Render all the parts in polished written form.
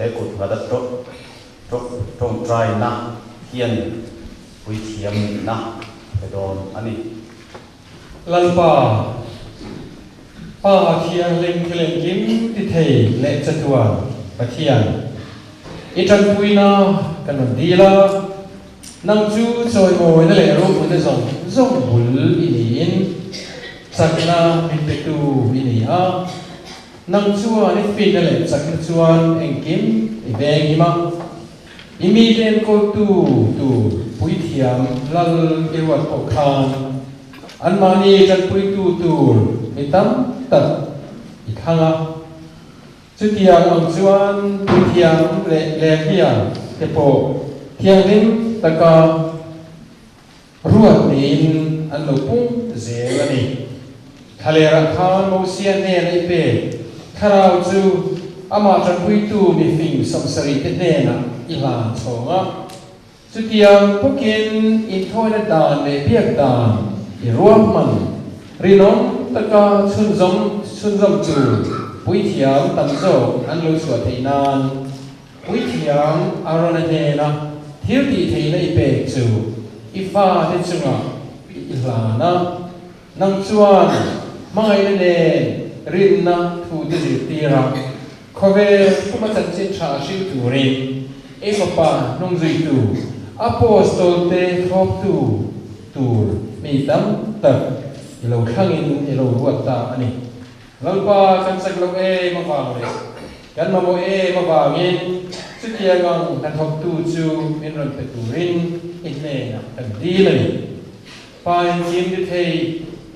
He kut nghata tawngtaina hian puithiam nihna pe dawn a ni. Lalpa, Pa Thianghlim thil engkim ti thei leh chatuan Pathian, i tanpuina kan rawn dil a, nang chu chawimawina leh ropuina zawng zawng bul i niin chakna min petu i ni a, nang chuan i finna leh chakna chuan engkim i venghim a. I mite enkawltu tur puithiam lal i ruat pawh khan anmahni tanpuitu tur mi tam tak i thlang a. Chutiang ang chuan puithiam leh lehhia te pawh thianghlim taka Ruat niin an lo pung zel a ni. Thlalerah khan Mosia hnena i pek thlarau chu amah tanpuitu mifing 70 te hnenah i hlan chhawng a. Chutiang bawkin inthawina dan leh biak dan i ruahman rinawm taka chhunzawm chhunzawm tur puithiam tam zawk an lo chhuah theih nan Puithiam Arona hnena thil tih theihna i pek chu i fate chungah i hlan a, nang chuan hmangaihna nen rinna thute zirtir a, khawvel puma chanchin tha hrilh turin i fapa hnungzuitu Apostol-te thlawptu tur mi tam tak i lo thlangin i lo ruat ta a ni. Lalpa kan chak loh em avang leh kan mamawh em avangin chutiang ang hnathawktu chu min rawn pe turin i hnenah kan dil a ni. Pa engkim ti thei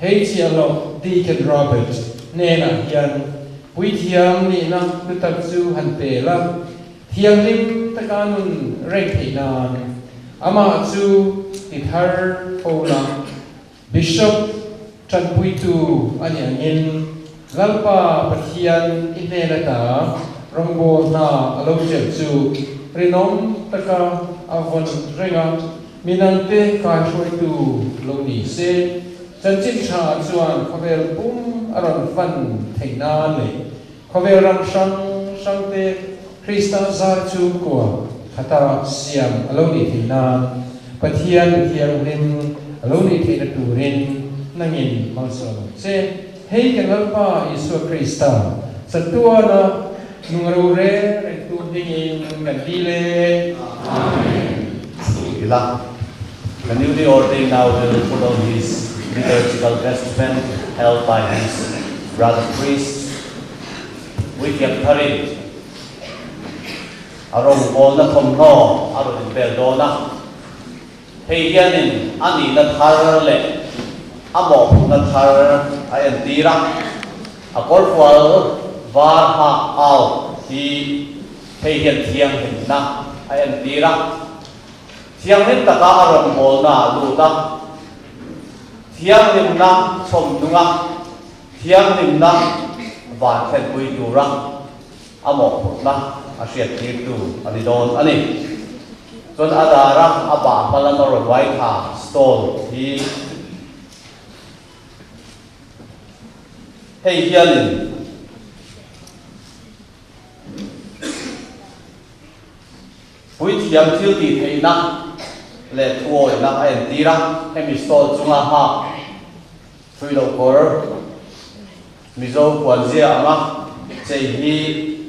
hei chiah loh Deacon Robert hnenah hian puithiam nihna hlu tak chu han pe la, thianghlim taka nun reng theih nan amah chu ti thar fo la. Bishop tanpuitu a nih angin Lalpa Pathian i hnen ata rawngbawl hna a lo chelh chu rinawm taka a vawn reng a, midangte kaihruaitu lo ni se, chanchin tha chuan khawvel pum a rawn fan theih nan leh khawvel ram hrang hrangte Krista zar chhungkua khata siam a lo nih theih nan Pathian Thianghlim a lo nih theihna turin nangin malsawm ang che. Hei kan Lalpa Isua Krista chatuana nung ro reng rengtu hmingin kan dil e. Amen. Ila. The newly ordained now will put on his liturgical vestment held by his brother priests. Puithiam tharin a rawngbawlna thawmhnaw a rawn inbel dawn a, hei hianin a nihna thar leh a mawhphurhna thar a entir a, a kawrfual var hak au hi hei hian thianghlimna a entir a, thianghlim taka a rawngbawlna a lut a, thianghlimna chhawmnunga Thianghlimna van thlenpui tura a mawhphurhna a hriattirtu a ni dawn a ni. Chuan a dara a bah hma lama rawn uai tha stall hi hei hianin puithiam thil tih theihna leh thuawihna a entir a, hemi stall chunga hak Thui loh kawr Mizo puanzia anga chei hi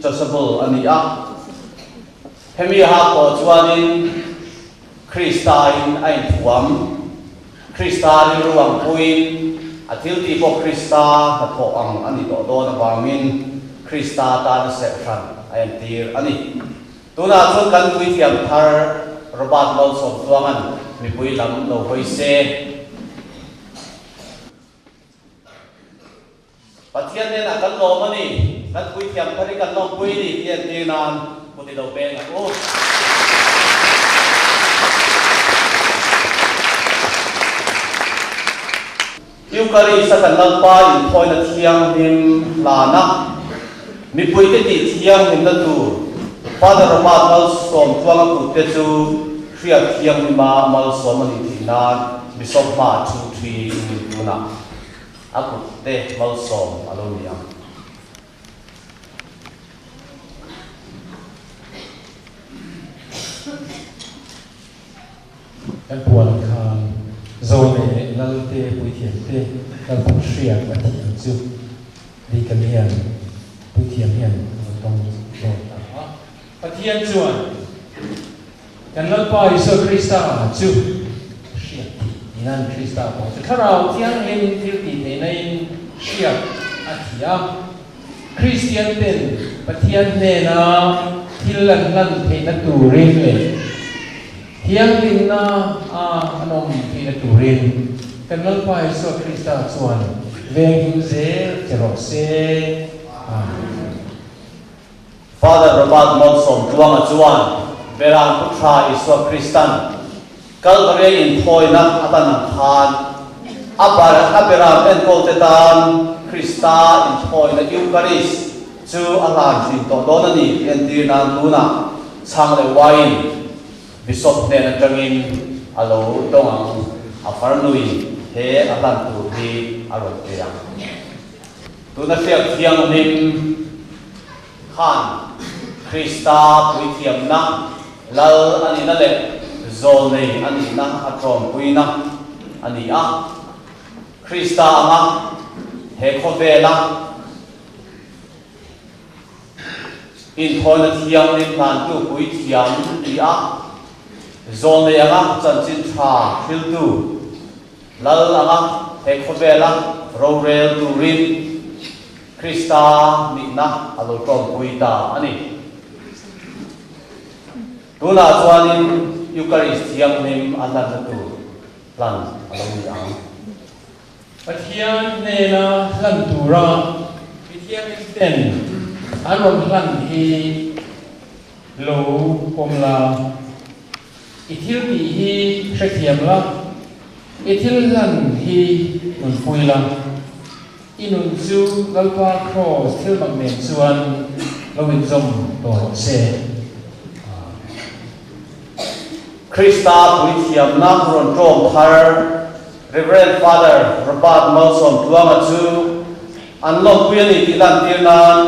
chasuble a ni a. Hemi a hak tawh chuanin Krista-in a inthuam, Krista rilru ang puiin a thil tih pawh Krista hnathawh ang a ni tawh dawn avangin Krista tana serh hran a entir a ni. Tunah chuan kan puithiam thar Robert Malsawmtluanga'n mipui lam lo hawi se. Pathian hnenah kan lawm a ni, kan puithiam thar hi kan lawmpui ni tih entir nan kut i lo peng ang u. Eucharist-a kan Lalpa inthawina thianghlim hlana mipuite tih thianghlimna tur Father Robert Malsawmtluanga kutte chu hriat thianghlima malsawm a nih theih nan Bishop hma thu thi in tunah a kutte malsawm a lo ni ang. Kan puan khan Zawlnei leh Lalte puithiamte Lalpan hriat a tih ang chu Deacon hian puithiam hian a rawn tawng dawn ta a. Pathian chuan kan Lalpa Isua Krista chu hriat tih ninan Krista pawh chu Thlarau Thianghlim thil tih theihna in hriat a thi a. Kristian ten Pathian hnena thil an hlan theihna turin leh thianghlimna a an awm theihna turin kan Lalpa Isua Krista chuan venghim zel che rawh se. Amen. Father Robert Malsawmtluanga chuan Beram Pu Tha Isua Kristan Kalvaria inthawina atan ang khan a bar a beram enkawlte tan Krista inthawina Eucharist chu a hlan thin tawh dawn a ni tih entir nan tunah chhang leh wine Bishop hnen atangin a lo dawng ang a farnui he a hlan tur hi a rawn pe ang. Tuna hriak thianghlim khan Krista puithiamna, Lal a nihna leh zawlnei a nihna a tlawmpuina a ni a. Krista anga he khawvela inthawina thianghlim hlantu puithiam ti a, zawlnei anga chanchin tha hriltu, Lal anga he khawvela rorel turin Krista nihna a lo tlawmpui ta a ni. Tunah chuanin Eucharist Thianghlim a hlanna tur hlan a lo ni ang. Pathian hnena hlan tura mi thianghlim ten an rawn hlan hi lo pawm la. I thil tih hi hrethiam la, i thil hlan hi nunpui la, i nun chu Lalpa Kraws thil mak nen chuan lo inzawm tawh rawh se. Krista puithiamna rawn ṭawm thar Rev. Father Robert Malsawmtluanga chu an lawmpui a ni tih lantir nan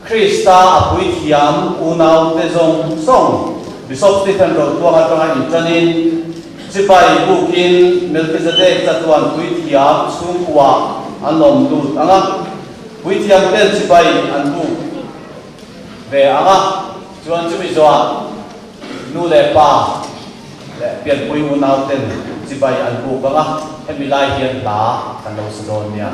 Krista a puithiam unaute zawng zawng Bishop Stephen Rotuang atanga inṭanin sipai bukin Melchizedek chatuan puithiam chhungkua an lawm lut ang a, puithiam ten sipai an buk ve ang a, chuan chumi zawhah nu leh pa leh pianpui unauten chibai an buk ang a, hemi lai hian hla kan lo sa dawn nia.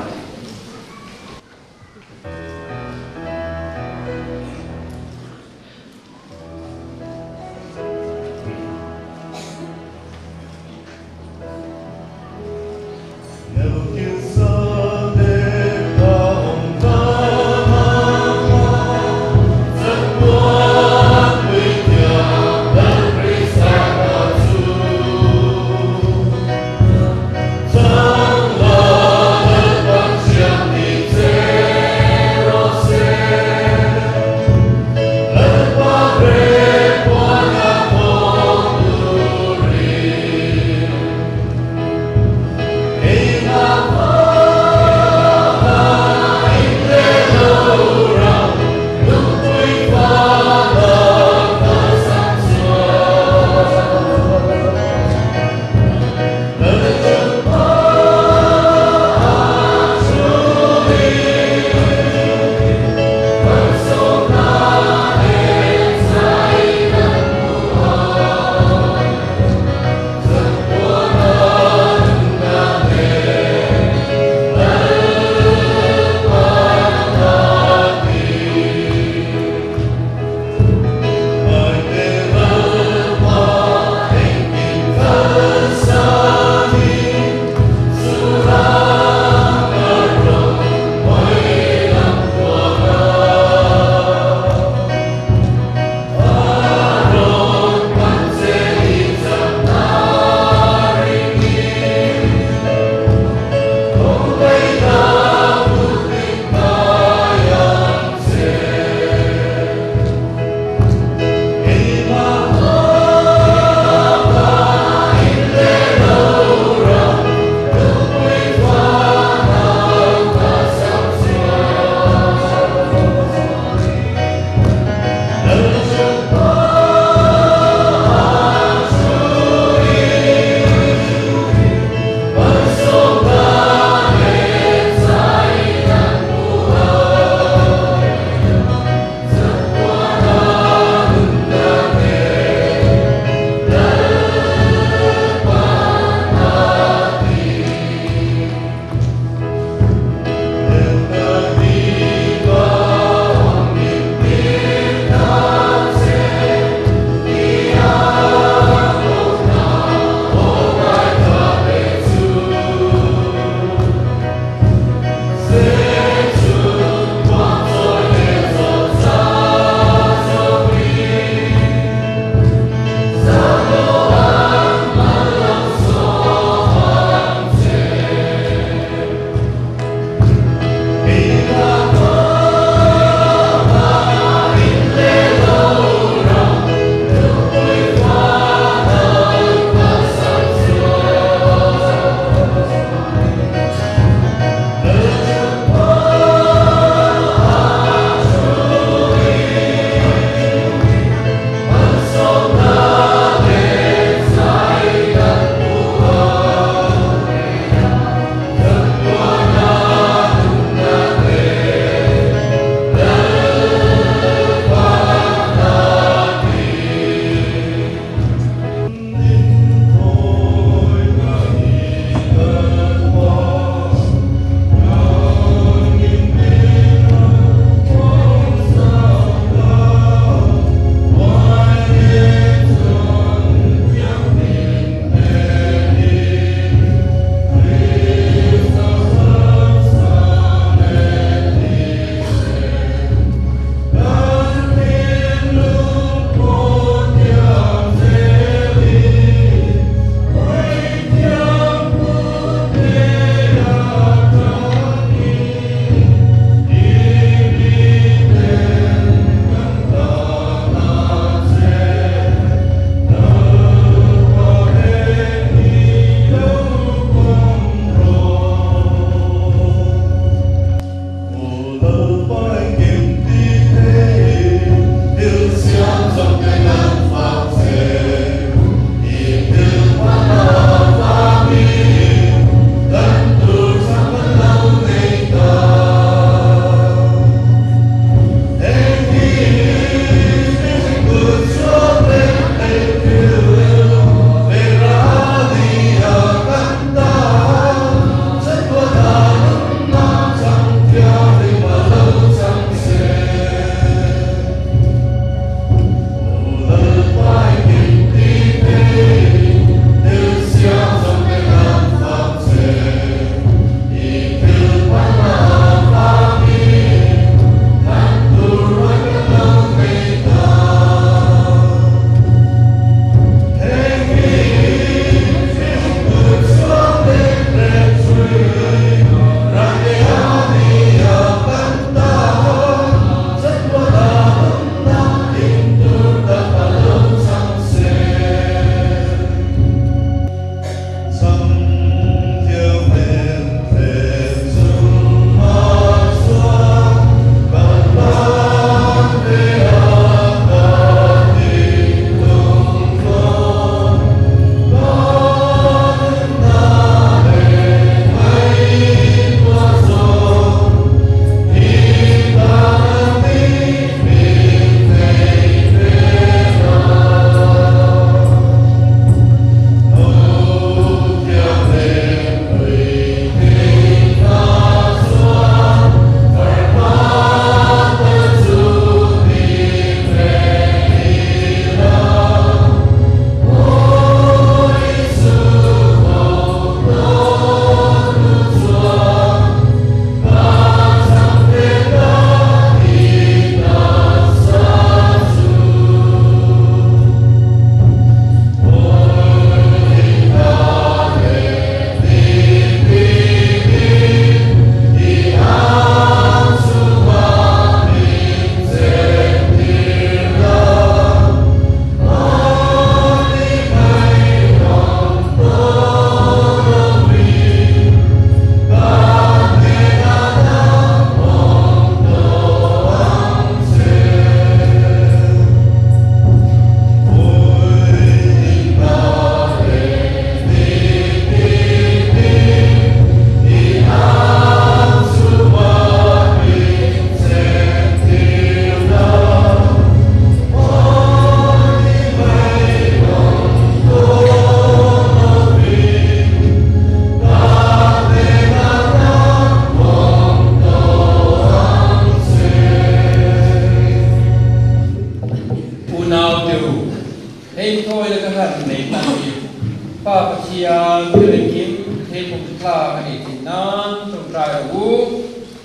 Pa Pathian thil engkim thei pum tlak a nih theih nan tawngtai rawh u.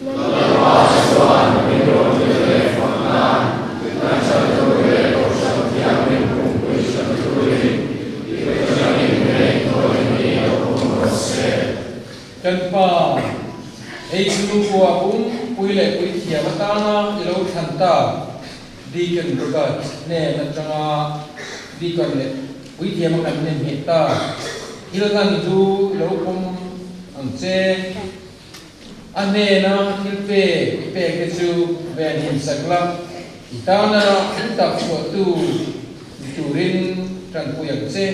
Lalpa chuan min rawn tir leh fak nan ngaihchan tur leh Kohhran Thianghlim pumpui hran turin i Pathianin hei thawi ni lo awm rawh se. Kan Pa, hei chhungkua pumpui leh puithiam atana i lo thlan tak Deacon Robert hnen atanga Deacon leh puithiam a kan nem ngheh tak thil hlan chu i lo pawm ang che. A hnena thil pek i pek te chu venhim sak la, i tana thil tak chhuahtu ni turin tanpui ang che.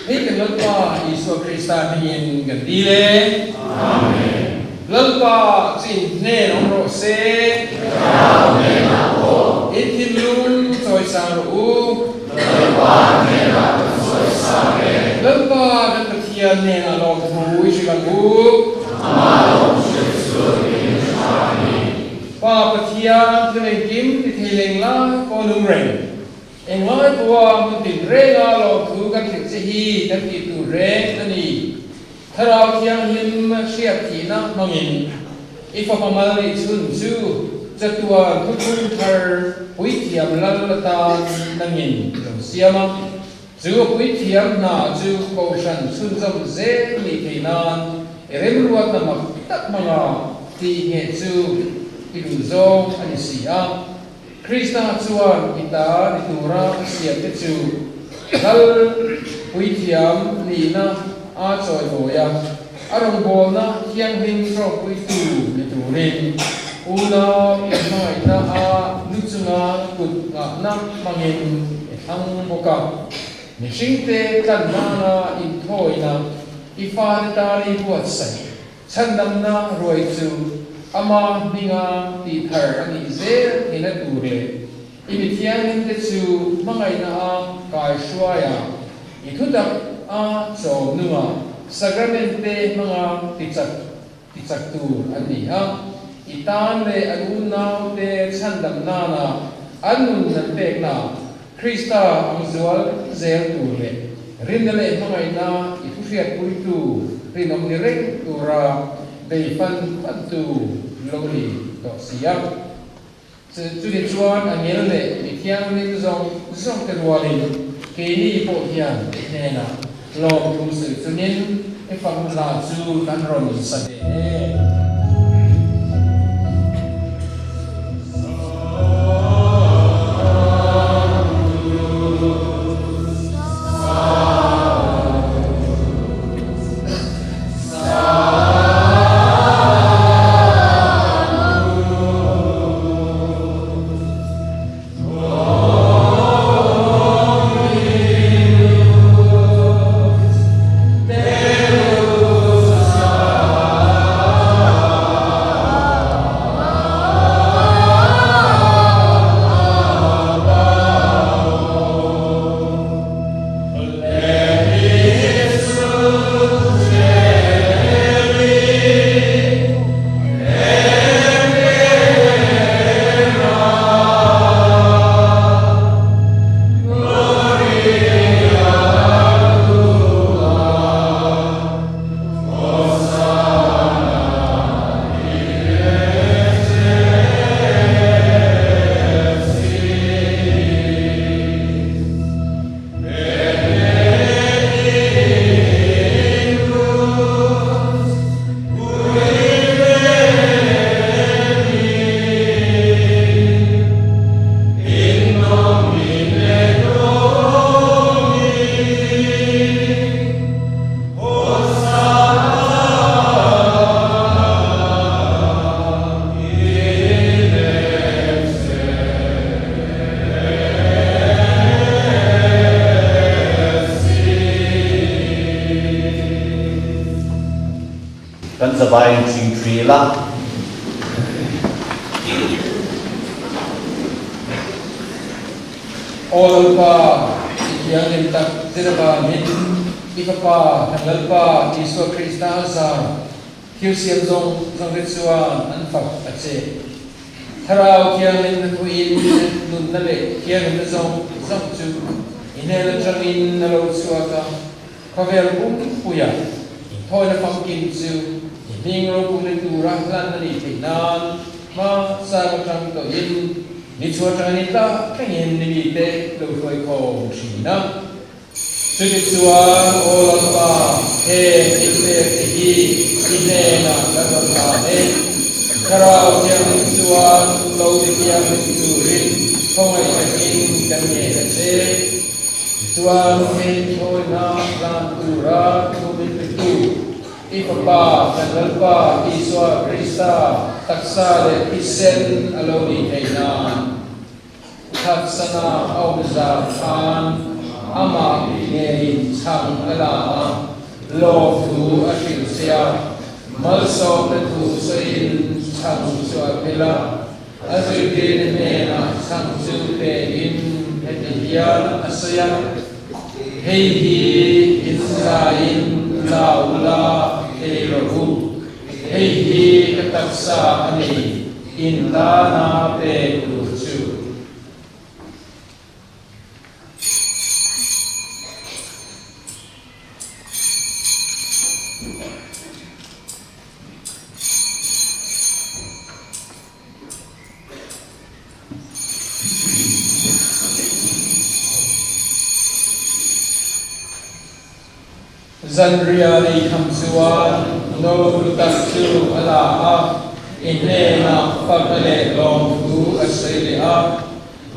Hei kan Lalpa Isua Krista hmingin kan dil e. Amen. Lalpa chu in hnen awm rawh se. Thlarau hnenah pawh. In thinlung chawisang rawh u. Lalpa hnenah kan chawisang e. Lalpa kan Pathian hnenah lawmthu i hrilh ang u. Amah lawmhrilh chu in tha a ni. Pa Pathian thil engkim ti thei leng lai pawh nung reng. Englai pawha hmun tin renga lawmthu kan hrilh che hi kan tih tur reng a ni. Thlarau Thianghlim hriat thihna hmangin i fapa mal nih chhun chu chatuan thuthlung thar puithiam lal atan nangin i lo siam a. Chu a puithiam hna chu Kohhran chhunzawm zel nih theih nan i remruatna mak tak hmanga tih ngheh chu i duh zawng a ni si a. Krista chuan i ta ni tura a siamte chu Lal puithiam nihna a chawimawi a, a rawngbawlna thianghlim hrawkpuitu ni turin unau inhmangaihna a lu chunga kut ngahna hmangin i thlang bawk a. Mihringte tlan nana inthawina i fate tan i buatsaih Chhandamna ruai chu ama hminga tih thar a nih zel theihna tur leh i mi thianghlimte chu hmangaihna a kai hruai a, i thutak a chawm nunga sacrament te hmanga tichak tichak tur an ni a. I tan leh an unaute chhandam nana an nun an pekna Krista ang zual zel tur leh rinna leh hmangaihna i thuhriatpuitu rinawm ni reng tura bei fan fantu lo ni tawh si a. Chutih chuan a ngel leh mi thianghlim zawng zawng te rualin keini pawh hian i hnenah lawmthu sawi chungin i fanu hla chu kan rawn sa ve e. Kan zavaiin thingthi ila. Aw Lalpa, i thianghlim tak zet avangin i Fapa kan Lalpa Isua Krista zar thil siam zawng zawng te chuan an fak a che. Thlarau Thianghlim hnathawhin nunna leh thianghlimna zawng zawng chu i hnen atangin a lo chhuak a. Khawvel pumpuia inthawina famkim chu i hming ropui tura hlan a nih theih nan hma sang atang tawhin ni chhuah atanga ni tlak thlengin ni mite lo hruai khawm thin a. Chutichuan Aw Lalpa, heng thilpek te hi i hnenah kan rawn hlan e. Thlarau Thianghlim chuan lo ti thianghlim turin khawngaih takin kan ngen a che. Tichuan heng thawina hlan tura thu min petu i Fapa kan Lalpa Isua Krista taksa leh thisen a lo nih theih nan, Thatsana a awm zar khan amah ngeiin chhang a la a, lawmthu a hrilh che a, malsawmna thu sawiin chhang chu a phel a, a zirtirna hnenah chhang chu pein heti hian a sawi a, Hei hi in zaiin la ula ei rawh u, hei hi ka taksa a ni. In tana pek tur chu. Zanriah nei tham chuan no lu tak chu a la a, i hnenah fakna leh lawmthu a sawi leh a.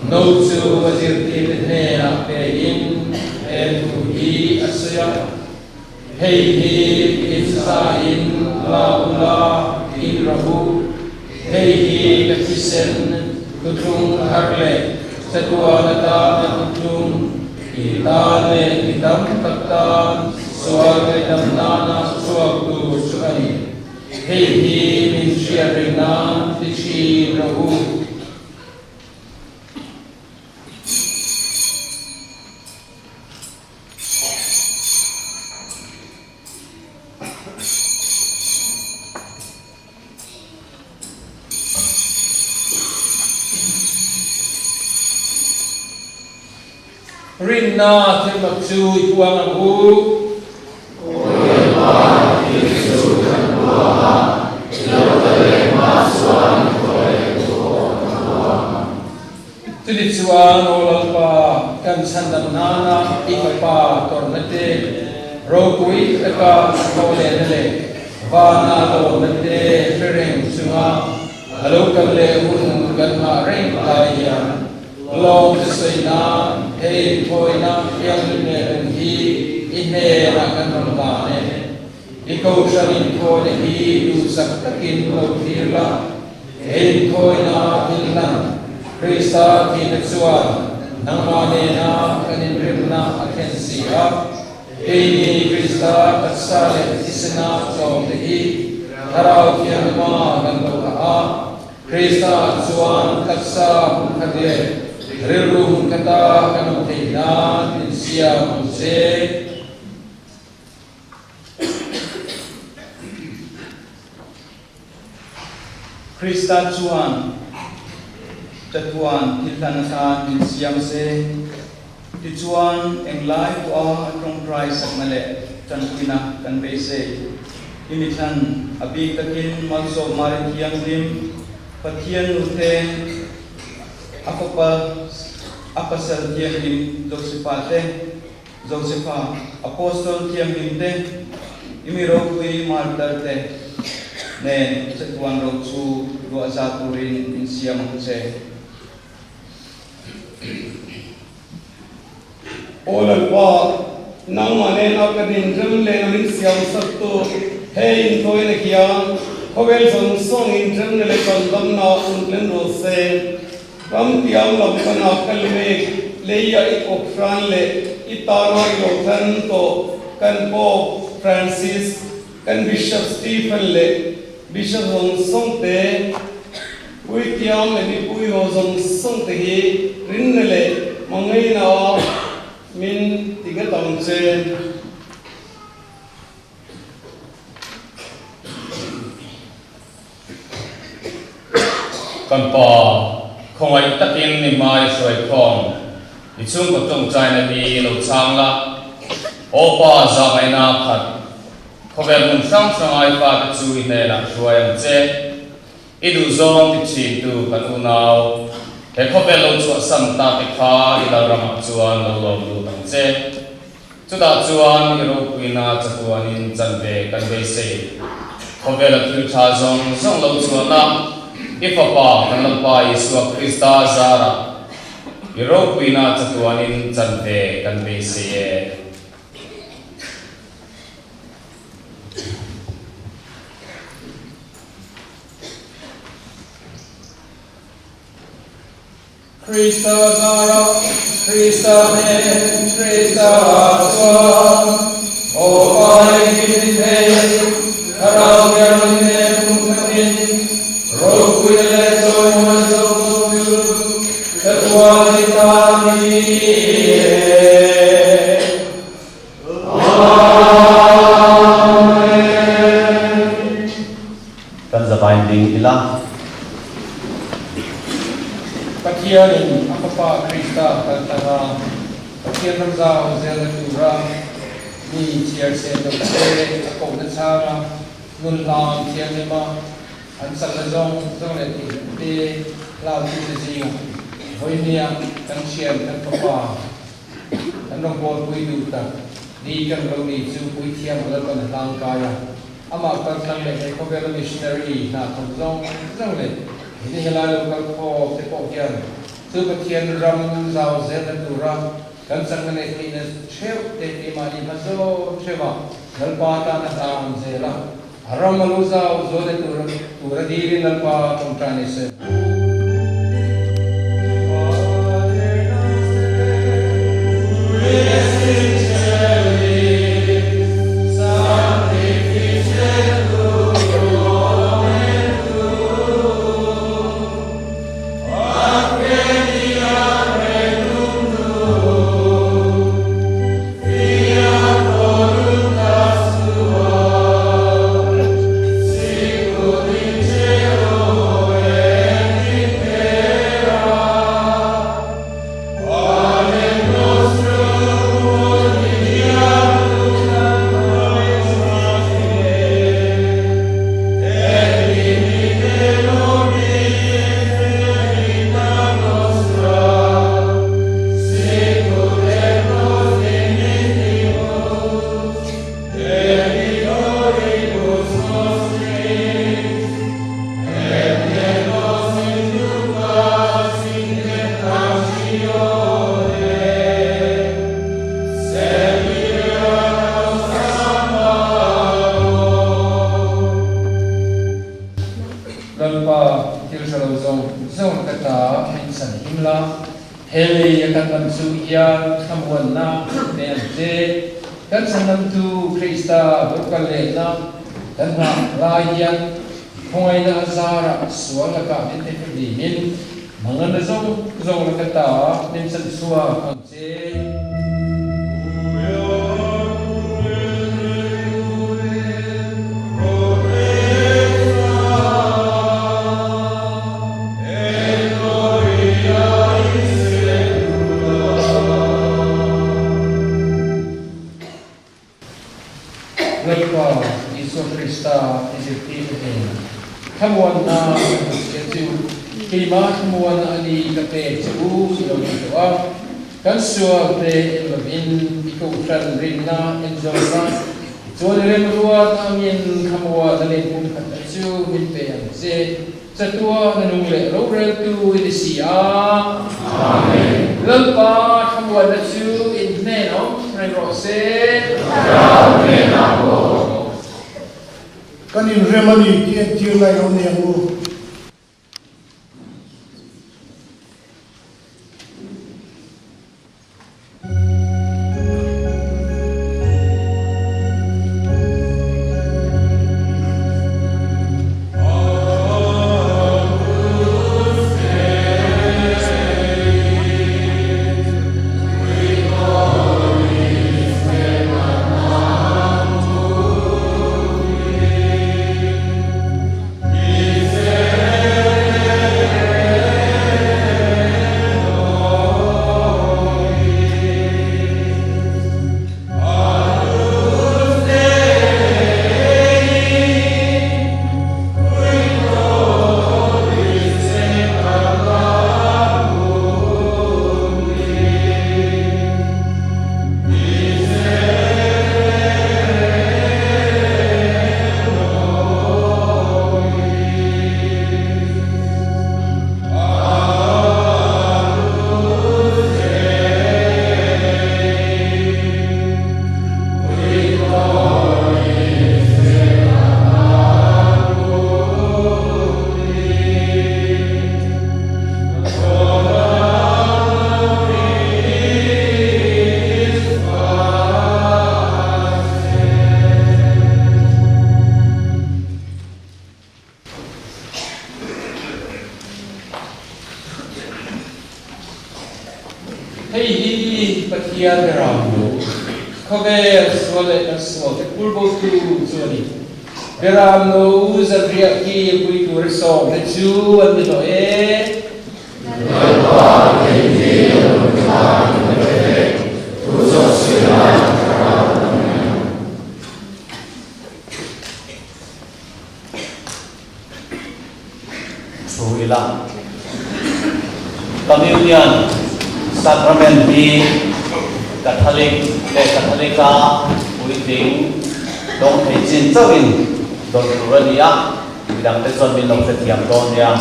No chu a zirtirte hnenah pein he thu hi a sawi a, Hei hi in zain la ula in rawh u, hei hi ka thisen thuthlung thar leh chatuan atana thuthlung I tan leh mi tam tak tan sual ngaihdam nana chhuak tur chu a ni. Hei hi min hriat reng nan ti thin rawh u. Rinna thil mak chu i puang ang u. Chutichuan, Aw Lalpa, kan chhandam nana i Fapa tawrhna te, ropui taka thaw lehna leh vana lawmna te hre reng chunga a lo kal leh hun kan nghah reng lai hian, Lawm te sawi nan hei thawina thianghlim leh reng hi i hnenah kan rawn hlan e. I kohhran inthawina hi duhsak takin lo thlir la, he inthawina thil hlan Krista thihna chuan nangmah nena kan inremna a thlen si a. Keini Krista taksa leh thisena tlawmte hi Thlarau Thianghma kan lo dah a. Krista chuan taksa hun khat leh rilru hun khata kan awm theih nan min siam ang che. Krista chuan chatuan thil hlan atan min siam se, tichuan englai pawha tawngtai sakna leh tanpuina kan beisei. I mithlan a bik takin Malsawm Mari Thianghlim, Pathian nute, a fapa a pasal Thianghlim Josefa te, Josefa, Apostle Thianghlim te, i mi ropui martar te nen chatuan ro chu luah za turin in siam ang che. Aw Lalpa, nangmah nena ka dinrem lehna min siam sak tu he intawina hian khawvel zawng zawng inremna leh chandamna un tlen rawh se. Ram tiang lam pana kal mek leia i kawp hran leh i tana i lo thlan tawh kan Pope Francis, kan Bishop Stephen leh Bishop zawng zawng te, Puithiam leh mipui ho zawng zawng te hi rinna leh hmangaihna a min ti nghet ang che. Kan pa, khawngaih takin ni hmai hruai khawm i chhungkaw tawngtaina hi lo chang la. Aw Pa, zahngaihna khat, khawvel hmun hrang hrang ai fate chu i hnenah hruai ang che. I duhzawng ti thintu kan unau, he khawvel lo chhuahsan ta te kha i lalramah chuan lo lawm lut ang che. Chutah chuan i ropuina chatuanin chanve kan beisei. Khawvela thil tha zawng zawng lo chhuahna, i Fapa kan Lalpa Isua Krista zarah i ropuina chatuanin chanve kan beisei e. Krista zara, Krista nen, Krista chuan, Aw Pa engkim i thei, Thlarau Thianghlim nen pumkhatin, Ropuina leh chawimawi zawk zawk chu chatuan i ta ni e. Amen. Kan zavain ding ila. Pathianin a Fapa Krista kaltlang a Pathian ram zau zelna tura mi chhiar sen lo te a kohna chhanga nun hlam thianghlim a an chakna zawng zawng leh tih loh te hlauhtute zingah vawinia kan thian kan Fapa Kan rawngbawlpui duh tak ni kan lo ni chu Puithiam a Lalpan a hlangkai a, amah kaltlang leh he khawvela missionary hna thawk zawng zawng leh heti helai lo kal khawp te pawh hian chu Pathian ram zau zelna tura kan chakna leh theihna theuh te keimahni hma zawn theuh a Lalpa tan a hlang zel a, a ram a lo zau zual leh tura dilin Lalpa tawngtai nei se. Lalpa, thil hre lo zawng zawng ka ta min chhan him la, he lei a kan lam chu hian thlamuanna pe ang che. Kan chhanamtu Krista lo kal lehna kan nghah lai hian khawngaihna a zarah sual lakah min ti hlim in manganna zawng zawng laka ta min chan chhuak ang che. Lalpa Isua Krista i zirtirna hnenah thlamuanna ka hmuhchhia chu keimah thlamuanna a ni ka pek che u i lo ti tawh a. Kan sualte en lovin i kohhran rinna en zawng la, chuan i remruat angin thlamuanna leh pumkhatna chu min pe ang che. Chatuan a nung leh roreltu i ni si a. Amen. Lalpa thlamuanna chu in hnen awm reng rawh se. Thlarau hnenah pawh. Kan inrem a ni tih entir lai lo nei ang u. Pathian Beram No, khawvel sual leh kan sualte phur botu chu a ni. Beram No zanriah kil pui tur sawmte chu an ni hlawh e. Lalpa kei hi a lo tha in ka hre, tu zawk si la thlarau a ni ang. Thu ila. Communion Sacrament hi Catholic leh Catholic-a puitling dawng thei chin chauhin dawn tur a ni a, midangte chuan min lo hrethiam dawn nia.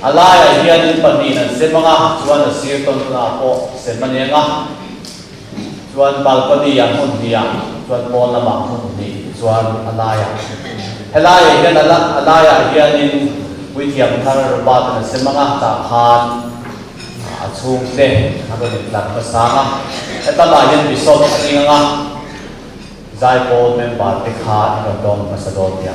A laiah hian pahnihin an sem ang a, chuan a sir tawn tunah pawh sem a ni ang a. Chuan balcony ah hmun hnih ah chuan pawn lamah hmun hnih chuan a laiah helaiah hian a laiah hianin puithiam thar Robert-a'n a sem ang a tah khan a chhungte a rawn intlar hmasa ang a hetlaiah hian bishop a ding ang a zaipawl member te kha in rawn dawng hmasa dawn nia.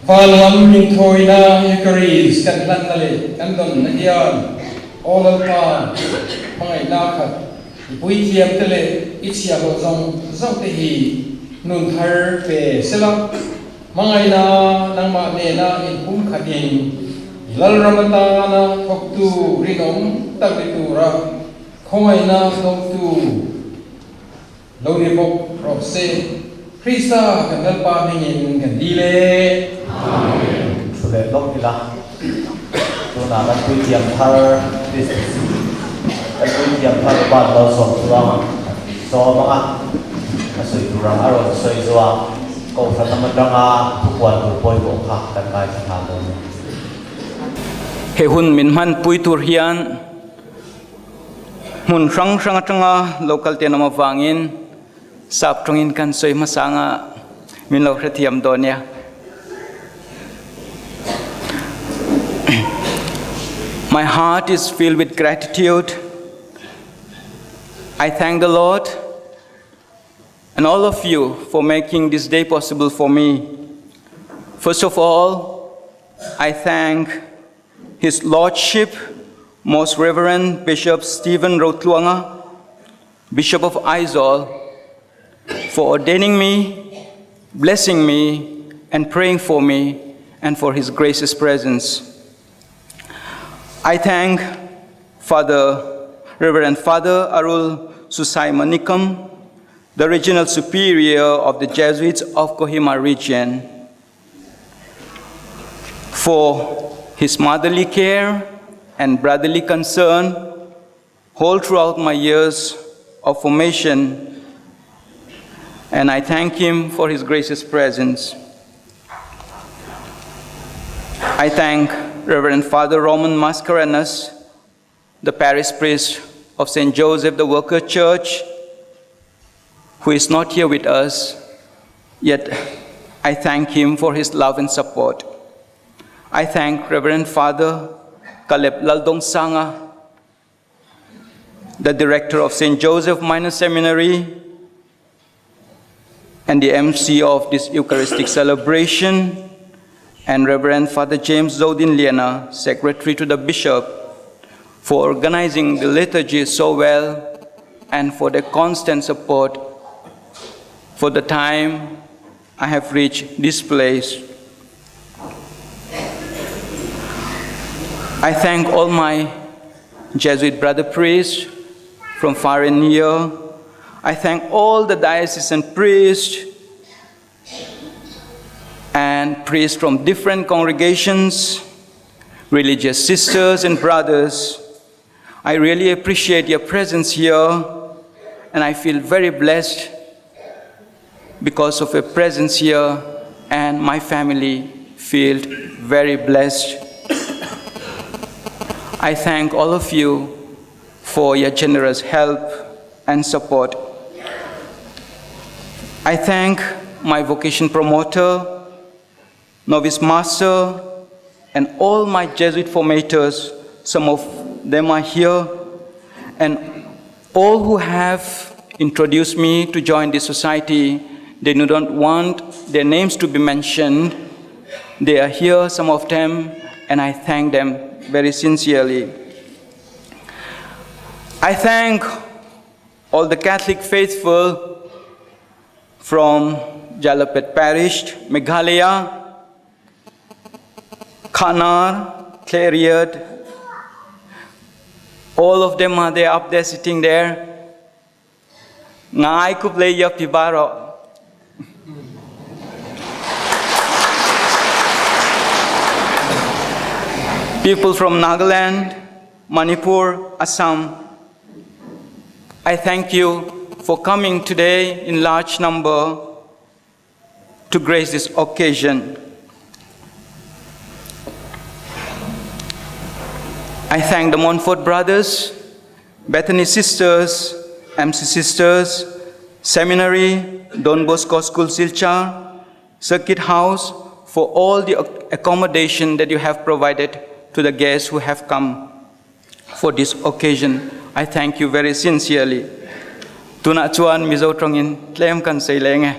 Van lam inthawina Eucharist kan hlanna leh kan dawnna hian Aw Lalpa, hmangaihna khat i puithiamte leh i chhiahhlawh zawng zawngte hi nun thar pe sela, hmangaihna nangmah nena inpumkhatin i Lalram atana thawktu rinawm tak ni tura khawngaihna dawngtu Lo ni bawk rawh se. Krista kan Lalpa hmingin kan dil e. Amen. Thu leh lawk ila. Tunah kan puithiam thar Kristus kan puithiam thar Upat Malsawmtluang sawm anga a sawi tur ang a rawn sawi zo a, Kohhran lam atanga thupuan tur pawimawh kha kan ngaithla nghal dawn a ni. He hun min hmanpui tur hian Hmun hrang hrang atanga local te an awm avangin sap tawngin kan sawi hmasa anga min lo hrethiam dawn nia. My heart is filled with gratitude. I thank the Lord and all of you for making this day possible for me. First of all, I thank His Lordship, Most Reverend Bishop Stephen Rotluanga, Bishop of Aizawl, for ordaining me, blessing me, and praying for me, and for his gracious presence. I thank Father, Reverend Father Arul Susai Manikam, the regional superior of the Jesuits of Kohima region, for his motherly care and brotherly concern all throughout my years of formation, and I thank him for his gracious presence. I thank Reverend Father Roman Mascarenhas, the parish priest of St. Joseph the Worker Church, who is not here with us, yet I thank him for his love and support. I thank Reverend Father Caleb Laldong Sanga, the director of St. Joseph Minor Seminary, and the MC of this Eucharistic celebration, and Reverend Father James Zodin Liana, secretary to the bishop, for organizing the liturgy so well and for the constant support for the time I have reached this place. I thank all my Jesuit brother priests from far and near. I thank all the diocesan priests and priests from different congregations, religious sisters and brothers. I really appreciate your presence here, and I feel very blessed because of your presence here, and my family feel very blessed. I thank all of you for your generous help and support. I thank my vocation promoter, novice master, and all my Jesuit formators. Some of them are here, and all who have introduced me to join this society. They do not want their names to be mentioned. They are here, some of them, and I thank them very sincerely. I thank all the Catholic faithful from Jalapet Parish, Meghalaya, Khanar, Clariot, all of them are there up there sitting there. Ngai kup le yap baro. People from Nagaland, Manipur, Assam, I thank you for coming today in large number to grace this occasion. I thank the Montfort brothers, Bethany sisters, MC sisters, Seminary, Don Bosco School Silchar, Circuit House, for all the accommodation that you have provided to the guests who have come for this occasion. I thank you very sincerely. Tuna chuan Mizo tawngin tlem kan sawi leh nge.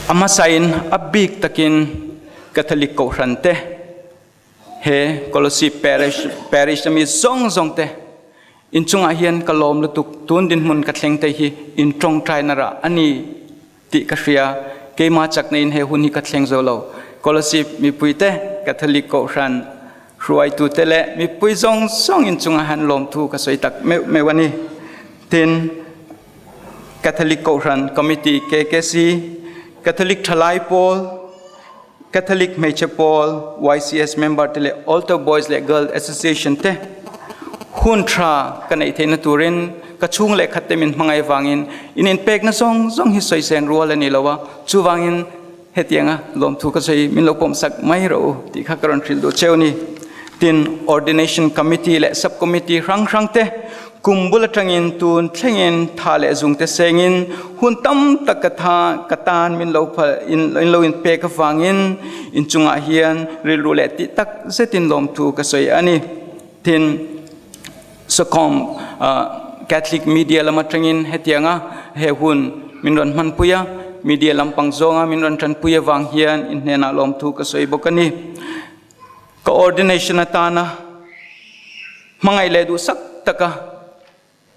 A hmasain a bik takin Catholic Kohhran te, he Kolosip Parish Parish ami zawng zawng te inchungah hian ka lawm lutuk, tun dinhmun ka thleng te hi in tawngtaina rah a ni tih ka hria, keimah chakna in he hun hi ka thleng zo lo. Kolosip mipui te, Catholic Kohhran hruaitu te leh mipui zawng zawng inchungah hian lawmthu ka sawi tak meuh meuh a ni. Tin, Catholic Kohhran Committee, KKC, Catholic Thalai Pawl, Catholic Hmeichhe Pawl, YCS member te leh Altar Boys leh Girl Association te hun tha ka neih theihna turin ka chhung leh khat te min hmangaih vangin in inpekna zawng zawng hi sawizen rual a ni lo a, chuvangin hetianga lawmthu ka sawi min lo pawmsak mai rawh u tih kha ka rawn hrilh duh cheu a ni. Tin, Ordination Committee leh Sub Committee hrang hrang te kum bul atangin tun thlengin tha leh zung te sengin hun tam tak ka tha ka tan min lo phal in in lo inpek avangin inchungah hian rilru leh tih tak zetin lawmthu ka sawi a ni. Tin, Sawkhawm Catholic Media lam atangin hetianga he hun min rawn hmanpui a, media lampang zawnga min rawn tanpui avang hian in hnenah lawmthu ka sawi bawk a ni. Ka ordination atana hmangaih leh duhsak taka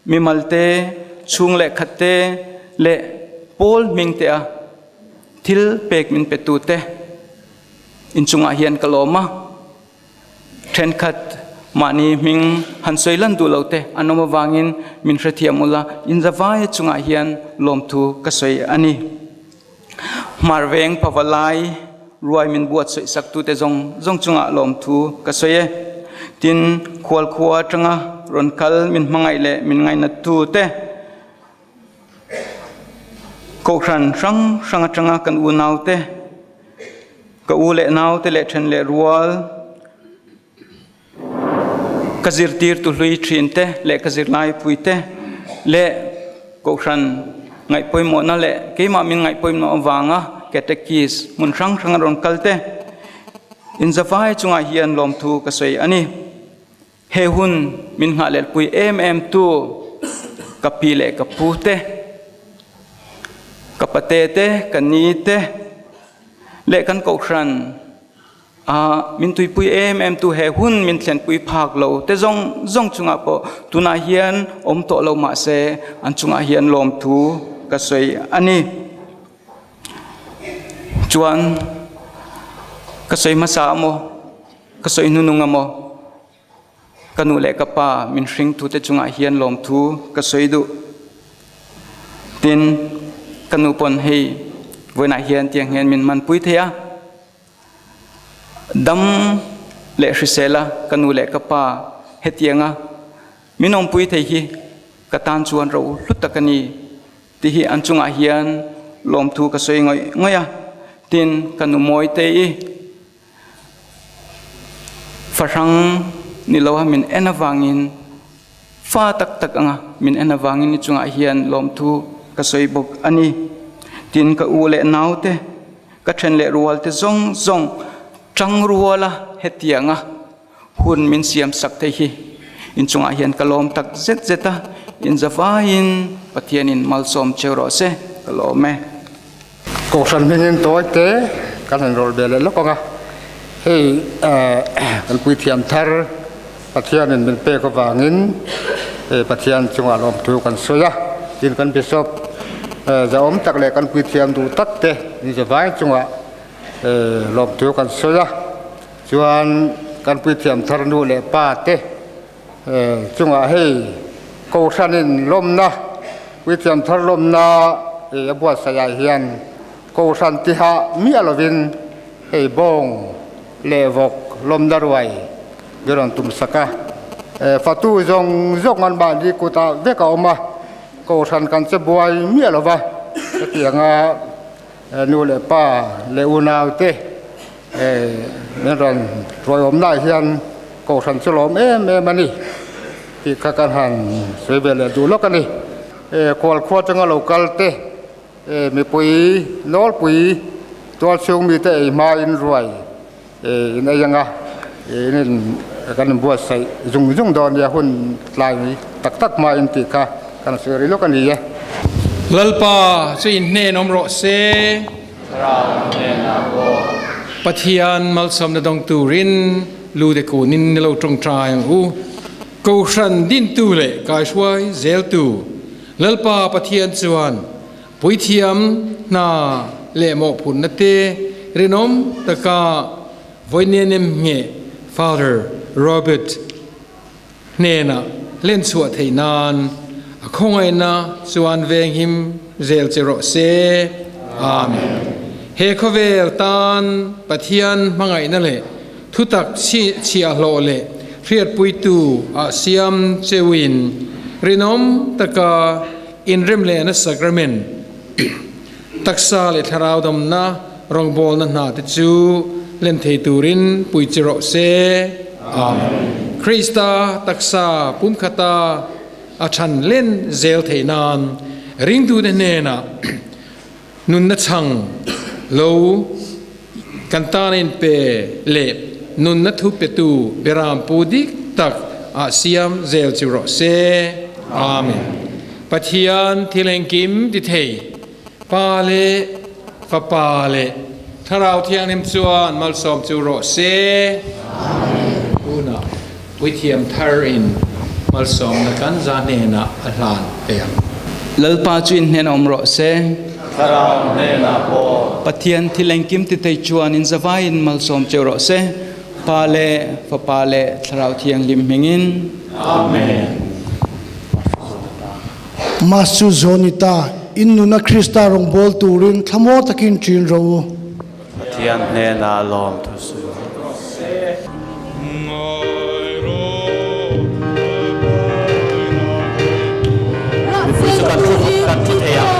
mimalte, chhung leh khatte leh pawl hmingte a thil pek min petute inchungah hian ka lawm a. Thenkhat mahni hming han sawi lan duh lo te an awm avangin min hrethiam ula, inzavaia chungah hian lawmthu ka sawi a ni. Hmarveng pavalai ruai min buatsaih saktute zawng zawng chungah lawmthu ka sawi e. Tin, khualkhua atanga rawn kal min hmangaih leh min ngainattu te, Kohhran hrang hrang atanga kan unaute, ka u leh naute leh then leh rual, Ka zirtirtu hlui thinte leh ka zirlaipuite leh Kohhran ngaihpawimawhna leh keimah min ngaihpawimawh avanga catechist hmun hrang hrang a rawn kal te inzavai chungah hian lawmthu ka sawi a ni. He hun min nghahhlelhpui em em tu ka pi leh ka pu te, ka pate te, ka ni te leh kan Kohhran A min tuipui em em tu he hun min thlenpui phak lo te zawng zawng chungah pawh tunah hian awm tawh lo mah se an chungah hian lawmthu ka sawi a ni. Chuan ka sawi hmasa amaw ka sawi hnunung amaw ka nu leh ka pa min hringtu te chungah hian lawmthu ka sawi duh. Tin ka nu pawn hei vawiinah hian tiang hian min manpui thei a. Dam leh hrisela ka nu leh ka pa hetianga min awmpui thei hi ka tan chuan ro hlu tak a ni tih hi an chungah hian lawmthu ka sawi ngawih ngawih a. Tin, ka nu Mawite i fahrang ni loa min en avangin fa tak tak anga min en avangin i chungah hian lawmthu ka sawi bawk a ni. Tin, ka u leh naute Ka then leh rual te zawng zawng tang ruala hetianga hun min siam sak thei hi inchungah hian ka lawm tak zet zet a, inzavaiin Pathianin malsawm cheu rawh se, ka lawm e. Kohhran hmingin tawi te kan han rawlh ve leh lawk ang a, hei kan puithiam thar Pathianin min pek avangin Pathian chungah lawmthu kan sawi a, tin kan Bishop zahawm tak leh kan puithiam duh tak te ni zavai chungah lawmthu kan sawi a, chuan kan puithiam thar nu leh pa te chungah hei Kohhranin lawmna puithiam thar lawmna a buatsaih ah hian Kohhran tiha miah lovin hei bawng leh vawk lawmna ruai bi rawn tum sak a. Fatu zawng zawng an mahni kutah vek a awm a, Kohhran kan che buai miah lo va, hetianga nu leh pa leh unau te min rawn ruaiawmnaah hian Kohhran chu lawm em em a ni tih kha kan han sawi ve leh duh lawk a ni. Khualkhua atanga lo kal te Mipui nawlpui tualchhung mite ei hmain ruai in ei anga in in kan inbuatsaih zung zung dawn nia hun tlai tak tak hmain tih kha kan sawi ri lawk a ni e. Lalpa chu in hnen awm rawh se. Thlarau hnenah pawh. Pathian malsawmna dawng turin lu te kunin ni lo tawngtai ang u. Kohhran dintu leh kaihruai zeltu Lalpa Pathian chuan puithiam hna leh mawhphurhna te rinawm taka vawinenem nge Father Robert hnenah hlenchhuah theih nan a khawngaihna chuan venghim zel che rawh se. Amen. He khawvel tan Pathian hmangaihna leh thutak chhiahhlawh leh hriatpuitu ah siam cheuin rinawm taka inrem lehna sacrament taksa leh thlarau damna rawngbawlna hna te chu len thei turin pui chi rawh se. Amen. Krista taksa pumkhata a than len zel thei nan ringtu te hnenah nunna chang lo kan tan in pe le nunna thu pe tu beram pu dik tak a siam zel chu rawh se. Amen. Pathian thilengkim ti thei pa le fapa le Thlarau Thianghlim chuan malsawm chu rawh se. Amen. Una puithiam thar in malsawm na kan za hnenah a hlan pe ang. Lalpa chu in hnen awm rawh se. Thlarau hnenah pawh. Pathian thilengkim ti thei chuan in zawai in malsawm cheu rawh se. Pa le fapa le Thlarau Thianghlim hmingin. Amen. Masu zonita in nuna Krista rawngbâwl turin thlamuang takin ṭin rawh u. Pathian hnenah lawm thu sawi. Mipui chu kan thu kan thu thei ang.